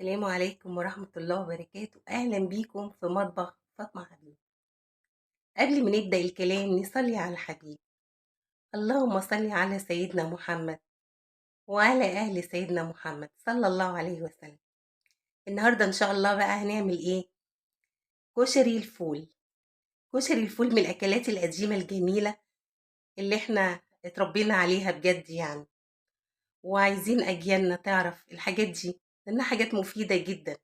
السلام عليكم ورحمة الله وبركاته. أهلا بيكم في مطبخ فاطمة حبيب. قبل ما نبدأ الكلام نصلي على الحبيب. اللهم صل على سيدنا محمد وعلى أهل سيدنا محمد صلى الله عليه وسلم. النهاردة إن شاء الله بقى هنعمل إيه؟ كشري الفول. كشري الفول من الأكلات القديمة الجميلة اللي احنا اتربينا عليها بجد يعني، وعايزين أجيالنا تعرف الحاجات دي لأنها حاجات مفيدة جدا.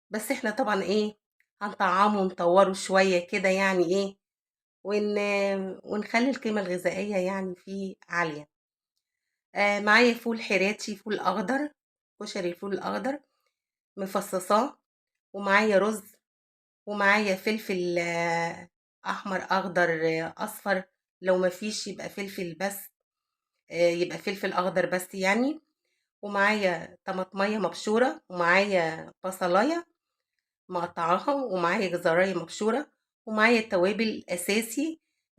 بس احنا طبعا ايه هنطعمه ونطوره شوية كده يعني ايه ونخلي القيمة الغذائية يعني فيه عالية. معايا فول حراتي، فول أخضر، كشري الفول الأخضر مفصصاه، ومعايا رز، ومعايا فلفل أحمر أخضر أصفر، لو مفيش يبقى فلفل بس، يبقى فلفل أخضر بس يعني. ومعايا طماطمية مبشورة، ومعايا بصلاية مقطعاها، ومعايا جزراية مبشورة، ومعايا التوابل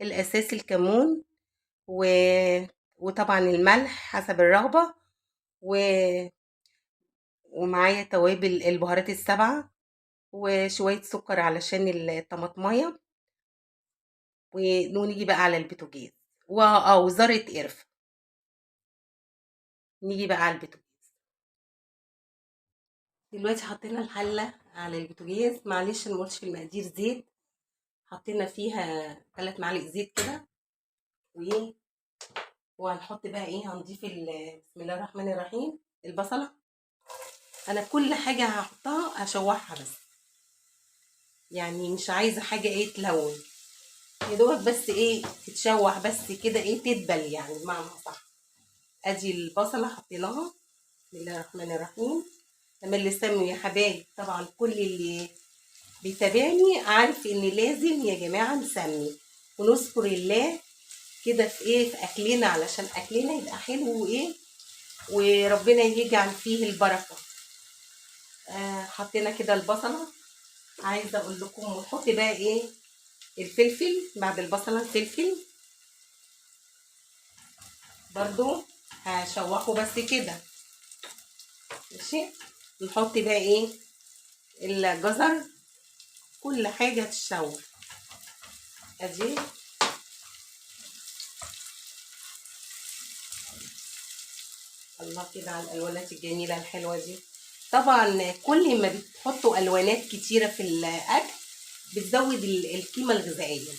الأساسي الكمون وطبعا الملح حسب الرغبة، ومعايا توابل البهارات السبعة، وشوية سكر علشان الطماطمية. ونيجي بقى على البوتاجاز وذرة قرفة. نيجي بقى على البوتاجاز. دلوقتي حطينا الحلة على البوتاجاز، معلش انا ما قلتش في المقادير زيت، حطينا فيها 3 معالق زيت كده. وهنحط بقى ايه، هنضيف بسم الله الرحمن الرحيم البصلة. انا كل حاجة هحطها هشوحها بس، يعني مش عايزة حاجة ايه تلون، يا دوبك بس ايه تتشوح بس كده، ايه تدبل يعني بمعنى صح. ادي البصلة حطيناها، بسم الله الرحمن الرحيم. اما اللي سموا يا حبايب، طبعا كل اللي بيتابعني عارف ان لازم يا جماعة نسمي ونذكر الله كده في ايه، في اكلنا، علشان اكلنا يبقى حلو وايه وربنا يجعل فيه البركة. حطينا كده البصلة. عايزة اقول لكم ونحط بقى ايه الفلفل بعد البصلة، الفلفل برضو هشوحه بس كده ماشي. نحط بقى ايه الجزر، كل حاجة تتشوح. ادي الله كده على الالوانات الجميلة الحلوة دي. طبعا كل ما بتحطوا الوانات كتيرة في الاكل بتزود القيمة الغذائية،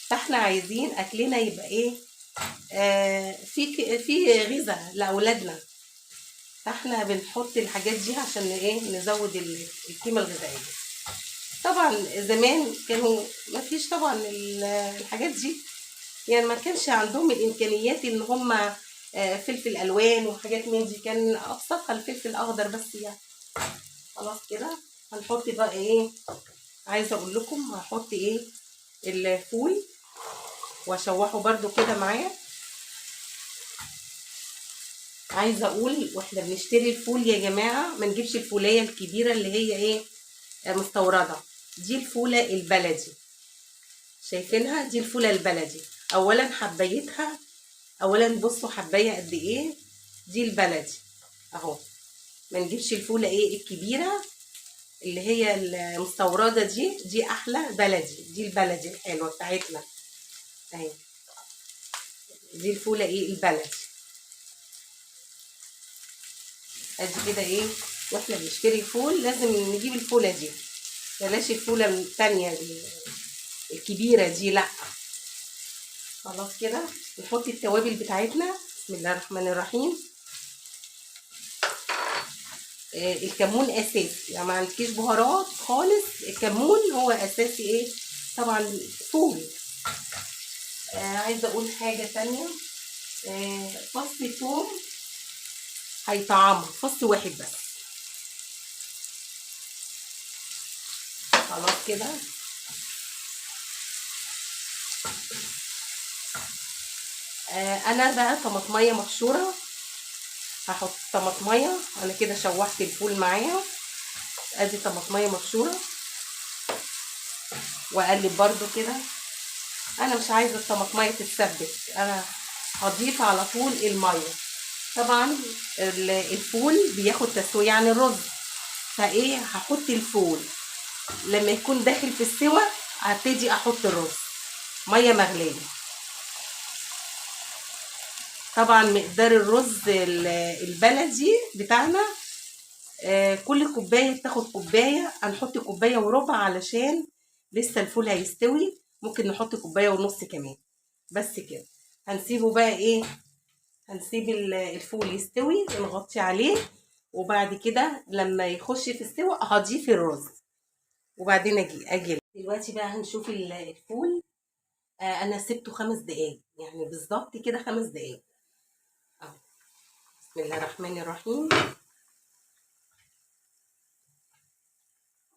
فاحنا عايزين اكلنا يبقى ايه، في غذاء لاولادنا، فاحنا بنحط الحاجات دي عشان ايه نزود القيمة الغذائية. طبعا زمان كانوا ما فيش طبعا الحاجات دي، يعني ما كانش عندهم الامكانيات ان هم فلفل الوان وحاجات من دي، كان ابسطها الفلفل الاخضر بس يعني. خلاص كده هنحط بقى ايه، عايزه اقول لكم هحط ايه الفول واشوحه برده كده معايا. عايزه اقول واحنا بنشتري الفول يا جماعة ما نجيبش الفوليه الكبيرة اللي هي ايه مستورده، دي الفوله البلدي، شايفينها؟ دي الفوله البلدي. اولا حبايتها، اولا بصوا حبايه قد ايه، دي البلدي اهو. ما نجيبش الفوله ايه الكبيرة اللي هي المستورده دي، دي احلى بلدي، دي البلدي الحلوة بتاعتنا اهي، دي الفوله ايه البلدي. ادي كده ايه واحنا بنشتري فول لازم نجيب الفوله دي، بلاش الفوله الثانية الكبيرة دي لا. خلاص كده نحط التوابل بتاعتنا، بسم الله الرحمن الرحيم. الكمون اساسي، يعني ما عندكيش بهارات خالص الكمون هو اساسي ايه طبعا فول. عايزه اقول حاجة تانية، فص ثوم هيطعمها، فص واحد بس. خلاص كده انا بقى طماطميه مبشوره، هحط طماطميه. انا كده شوحت الفول معايا، ادي طماطميه مبشوره، واقلب برده كده. انا مش عايزه الطماطميه تتسبك، انا هضيف على طول المية. طبعا الفول بياخد تسويه عن الرز، فايه هحط الفول لما يكون داخل في السوى هبتدي احط الرز. مية مغليه. طبعا مقدار الرز البلدي بتاعنا، كل كوباية بتاخد كوباية، هنحط كوباية وربع علشان لسه الفول هيستوي، ممكن نحط كوباية ونص كمان. بس كده هنسيبه بقى ايه، هنسيب الفول يستوي ونغطي عليه، وبعد كده لما يخش في السوى هضيف الرز، وبعدين اجي دلوقتي بقى هنشوف الفول. انا سبته 5 دقايق، يعني بالظبط كده 5 دقايق اهو. بسم الله الرحمن الرحيم.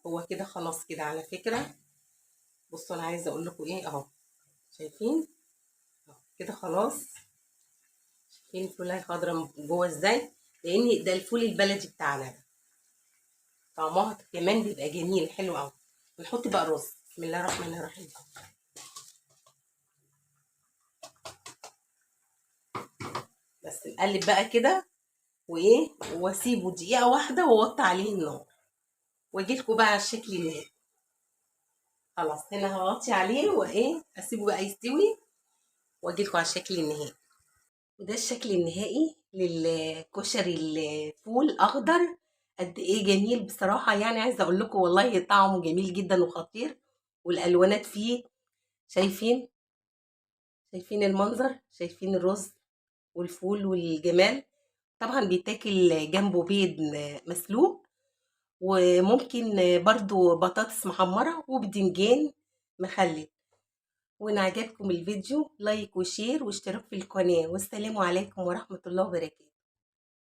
هو كده خلاص كده على فكرة. بصوا انا عايزة اقول لكم ايه اهو، شايفين اهو كده خلاص. شايفين الفولة خضرا جوه ازاي؟ لان ده الفول البلدي بتاعنا ده، طعمها كمان بيبقى جميل حلو قوي. نحط بقى الرز. بسم الله الرحمن الرحيم. بس نقلب بقى كده وايه، واسيبه دقيقة واحدة واوطي عليه النار، واجي لكم بقى على الشكل النهائي. خلاص هنا هغطي عليه وايه، اسيبه بقى يستوي واجي لكم على الشكل النهائي. وده الشكل النهائي للكشري الفول اخضر. قد ايه جميل بصراحة، عايزه اقول لكم والله طعمه جميل جدا وخطير، والالوانات فيه. شايفين المنظر، شايفين الرز والفول والجمال. طبعا بيتاكل جنبه بيض مسلوق، وممكن برضو بطاطس محمرة وبدنجان مخلل. وإن عجبكم الفيديو like و share واشتراك في القناة، والسلام عليكم ورحمة الله وبركاته.